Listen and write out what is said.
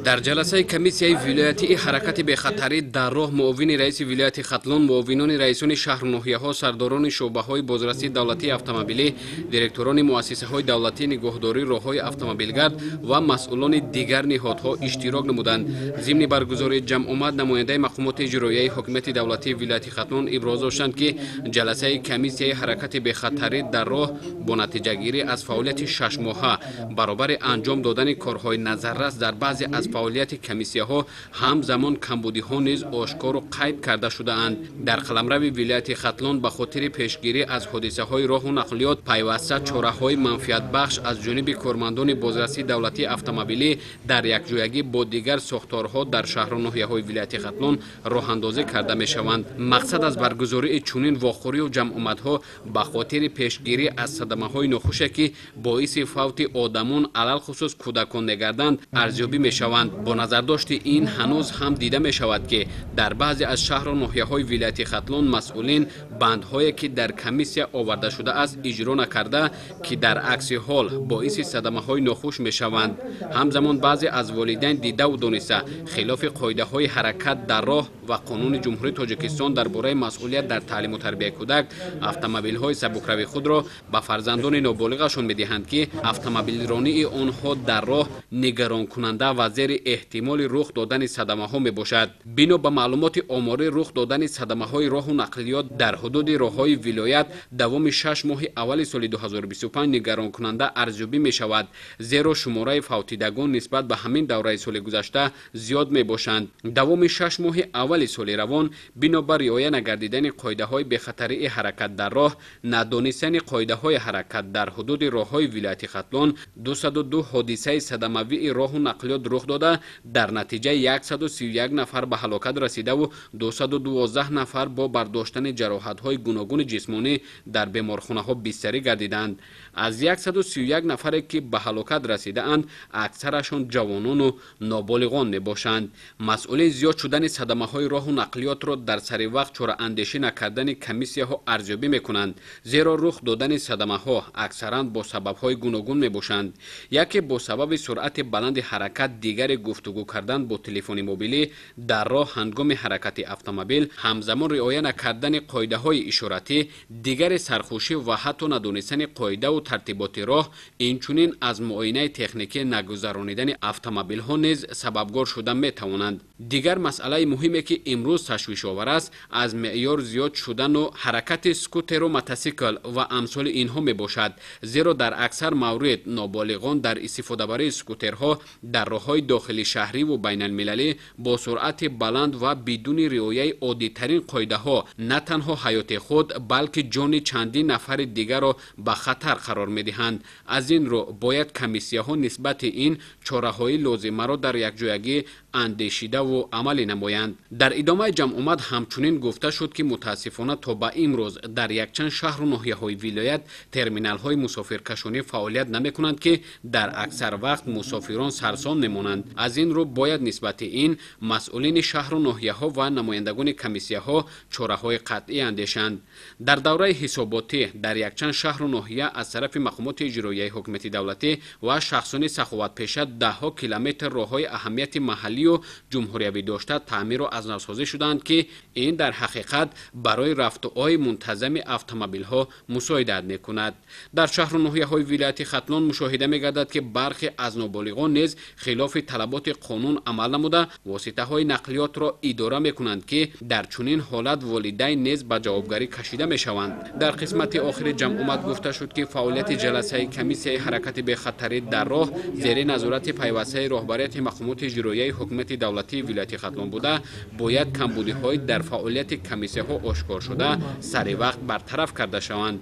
Дар ҷаласаи комиссияи вилоятии ҳаракати бехатарӣ дар роҳ муовини раиси вилояти Хатлон, муовинони раисони шаҳру ноҳияҳо, сардорони шӯъбаҳои бозрасии давлатии автомобилӣ, директорони муассисаҳои давлатии нигоҳдории роҳҳои автомобилгард ва масъулони дигар ниҳодҳо иштирок намуданд. Зимни баргузории ҷамъомад намояндаи мақомоти иҷроияи ҳокимияти давлатии вилояти Хатлон иброз доштанд, ки ҷаласаи комиссияи ҳаракати бехатарӣ дар роҳ бо натиҷагирӣ аз фаъолияти шашмоҳа баробари анҷом додани корҳои назаррас дар баъзе аз фаъолияти комиссияҳо ҳамзамон камбудиҳо низ ошкору қайд карда шудаанд. Дар қаламрави вилояти Хатлон ба хотири пешгирӣ аз ҳодисаҳои роҳу нақлиёт пайваста чораҳои манфиатбахш аз ҷониби кормандони бозрасии давлатии автомобилӣ дар якҷоягӣ бо дигар сохторҳо дар шаҳру ноҳияҳои вилояти Хатлон роҳандозӣ карда мешаванд. Мақсад аз баргузории чунин вохӯрию ҷамъомадҳо ба хотири пешгирӣ аз садамаҳои нохуше, ки боиси фавти одамон, алалхусус кӯдакон мегарданд, арзёбӣ мешаванд. Бо назардошти ин ҳанӯз ҳам дида мешавад, ки дар баъзе аз шаҳру ноҳияҳои вилояти Хатлон масъулин бандҳое, ки дар комиссия оварда шудааст, иҷро накарда, ки дар акси ҳол боиси садамаҳои нохуш мешаванд. Ҳамзамон баъзе аз волидайн дидаву дониста хилофи қоидаҳои ҳаракат дар роҳ ва қонуни Ҷумҳурии Тоҷикистон дар бораи масъулият дар таълиму тарбияи кӯдак автомобилҳои сабукравии худро ба фарзандони ноболиғашон медиҳанд, ки автомобилронии онҳо дар роҳ нигаронкунанда ва зери эҳтимоли рух додани садамаҳо мебошад. Бино ба маълумоти оморӣ, рух додани садамаҳои роҳу нақлиёт дар ҳудуди роҳҳои вилоят давоми 6 моҳи аввали соли 2025 нигаронкунанда арзёбӣ мешавад, зеро шумораи фавтидагон нисбат ба ҳамин давраи соли гузашта зиёд мебошанд. Давоми 6 моҳи аввали соли равон бино ба риоя нагардидани қоидаҳои бехатарии ҳаракат дар роҳ, надонистани қоидаҳои ҳаракат дар ҳудуди роҳҳои вилояти Хатлон 202 ҳодисаи садамавии роҳу нақлиёт рух дода, дар натиҷа 131 нафар ба ҳалокат расидаву 212 нафар бо бардоштани ҷароҳатҳои гуногуни ҷисмонӣ дар беморхонаҳо бистарӣ гардиданд. Аз 131 нафаре, ки ба ҳалокат расидаанд, аксарашон ҷавонону ноболиғон мебошанд. Масъулин зиёд шудани садамаҳои роҳу нақлиётро дар сари вақт чораандешӣ накардани комиссияҳо арзёбӣ мекунанд, зеро рух додани садамаҳо аксаран бо сабабҳои гуногун мебошанд. Яке бо сабаби суръати баланди ҳаракат, дигаре гуфтугӯ кардан бо телефони мобилӣ дар роҳ ҳангоми ҳаракати автомобил, ҳамзамон риоя накардани қоидаҳои ишоратӣ, дигаре сархӯшӣ ва ҳатто надонистани қоидаву тартиботи роҳ, инчунин аз муоинаи техникӣ нагузаронидани автомобилҳо низ сабабгор шуда метавонанд. Дигар масъалаи муҳиме, ки имрӯз ташвишовар аст, аз меъёр зиёд шудану ҳаракати скутеру мотосикл ва амсоли инҳо мебошад, зеро дар аксар маврид ноболиғон дар истифодабарии скутерҳо дар роҳҳои дохили шаҳриву байналмилалӣ бо суръати баланд ва бидуни риояи оддитарин қоидаҳо на танҳо ҳаёти худ, балки ҷони чандин нафари дигарро ба хатар қарор медиҳанд. Аз ин рӯ бояд комиссияҳо нисбати ин чораҳои лозимаро дар якҷоягӣ андешидаву амалӣ намоянд. Дар идомаи ҷамъомад ҳамчунин гуфта шуд, ки мутаассифона то ба имрӯз дар якчанд шаҳру ноҳияҳои вилоят терминалҳои мусофиркашонӣ фаъолият намекунанд, ки дар аксар вақт мусофирон сарсон мемонанд. Аз ин рӯ бояд нисбати ин масъулини шаҳру ноҳияҳо ва намояндагони комиссияҳо чораҳои қатъӣ андешанд. Дар давраи ҳисоботӣ дар якчанд шаҳру ноҳия аз тарафи мақомоти иҷроияи ҳукумати давлатӣ ва шахсони саховатпеша даҳҳо километр роҳҳои аҳамияти маҳаллию ҷумҳуриявӣ дошта таъмиру аз навсозӣ шуданд, ки ин дар ҳақиқат барои рафтуои мунтазами автомобилҳо мусоидат мекунад. Дар шаҳру ноҳияҳои вилояти Хатлон мушоҳида мегардад, ки бархе аз ноболиғон низ хилофи талаботи қонун амал намуда воситаҳои нақлиётро идора мекунанд, ки дар чунин ҳолат волидайн низ ба ҷавобгарӣ кашида мешаванд. Дар қисмати охири ҷамъомад гуфта шуд, ки фаъолияти ҷаласаи комиссияи ҳаракати бехатарӣ дар роҳ зери назорати пайвастаи роҳбарияти мақомоти иҷроияи ҳукумати давлатии вилояти Хатлон буда, бояд камбудиҳои дар фаъолияти комиссияҳо ошкор шуда сари вақт бартараф карда шаванд.